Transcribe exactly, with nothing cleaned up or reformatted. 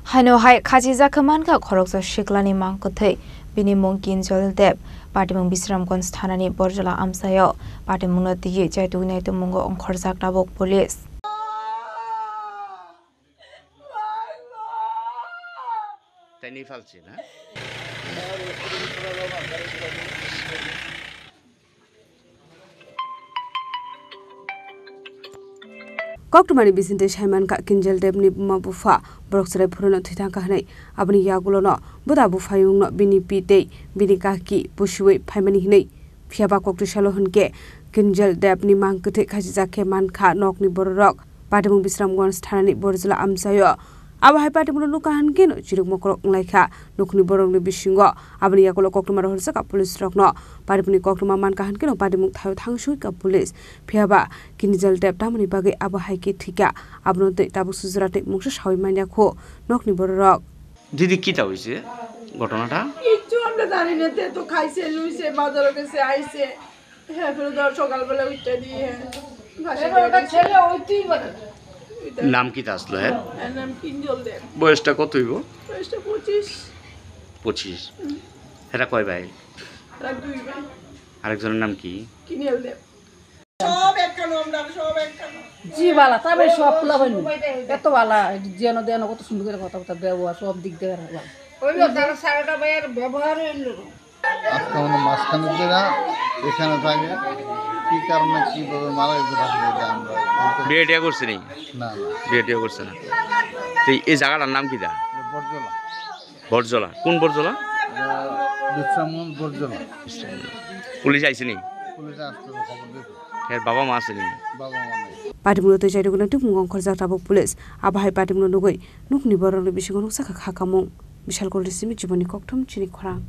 Haino hai khachijak khe mankha khoroksa siklani mang kwthwi, bini mung Kinjol Deb, patimung Bisramganj thanani Borjola amchaio. Patimungno twiwi chaituknai tongmungo ongkhorjak tabuk police. Tei ni phalchi na? Koktwmani bisingtwi saimankha Kinjal Debni buma bupha borok chwrai phurano thwi thangkha hwnwi. Aboni yagulono bwda buphayungno bini pi tei bini kaki pusiwi phaimani hwnwi. Phiyaba koktwi salo hwnkhe Kinjal Debni mang kwthwi khachijak khe mankha nokni bororok. Patimung Bisramganj thanani Borjola amchaio. Abo hai patimungno nukha hwnkhe no chirikma kwrwk wnglaikha. Nokni borokni bisingo aboni yagulo koktwma rohorjak police rokno. Patimungni koktwma mankha hwnkhe no patimung thaio thangsugwikha police. Phiyaba Kinjal Deb tamoni bagwi abo hai khe thwikha, abono twi tabuk sujra tei mungsa sawi manya kho nokni bororok. দিদি, কিতা হয়েছে ঘটনাটা? কিচ্ছু আমরা জানি না, তে তো খাইছে, লুইছে, বাজারও গেছে, আইছে। হ্যাঁ, ফের ধর সকালবেলা উঠতে দিয়ে, হ্যাঁ, ফাঁসি এবার দিয়ে ওটা দিছে। ছেলে ওইতেই বলে। ওইটা। নাম কিতা আসলো, হ্যাঁ? এর নাম কিঞ্জল দেব। বয়সটা কত হইব? বয়সটা পঁচিশ। পঁচিশ। হুম। এরা কয় ভাই? এরা দুই ভাই। আরেকজনের নাম কি? কিনেল দেব। সব একখানো আমরা, সব একখানো। জি বালা, তবে সব পোলা হয়নি। এত বালা, যেন দেন কত সুন্দর করে কথাবার্তা ব্যবহার, সব দিক দিয়ে বালা। ওই লোক তারা সারাটা ভাইয়ের ব্যবহার হইল। আজকে আমাদের মাঝখানে যারা এখানে থাকে, কি কারণে কিভাবে মারা গেছে বাকি বলতে আমরা বলতে পারি বিয়ে টিয়া করছে নি? না, না। বিয়ে টিয়া করছে না। তো এই জায়গাটার নাম কি দা? এটা বটজলা। বটজলা। কোন বটজলা? এটা বিশ্রামগঞ্জ বটজলা। পুলিশ আইছে নি? পুলিশ আসতে খবর দিয়েছে। এর বাবা মা আছে নি? বাবা মা নাই। Patimungno twi chairokno tubungo ongkhorjak tabuk police. Abo hai patimungno nugwi nokni borokni bisingo nukjakha kha kamung. Bishal Kolri simi chiboni kokthum chini khorang.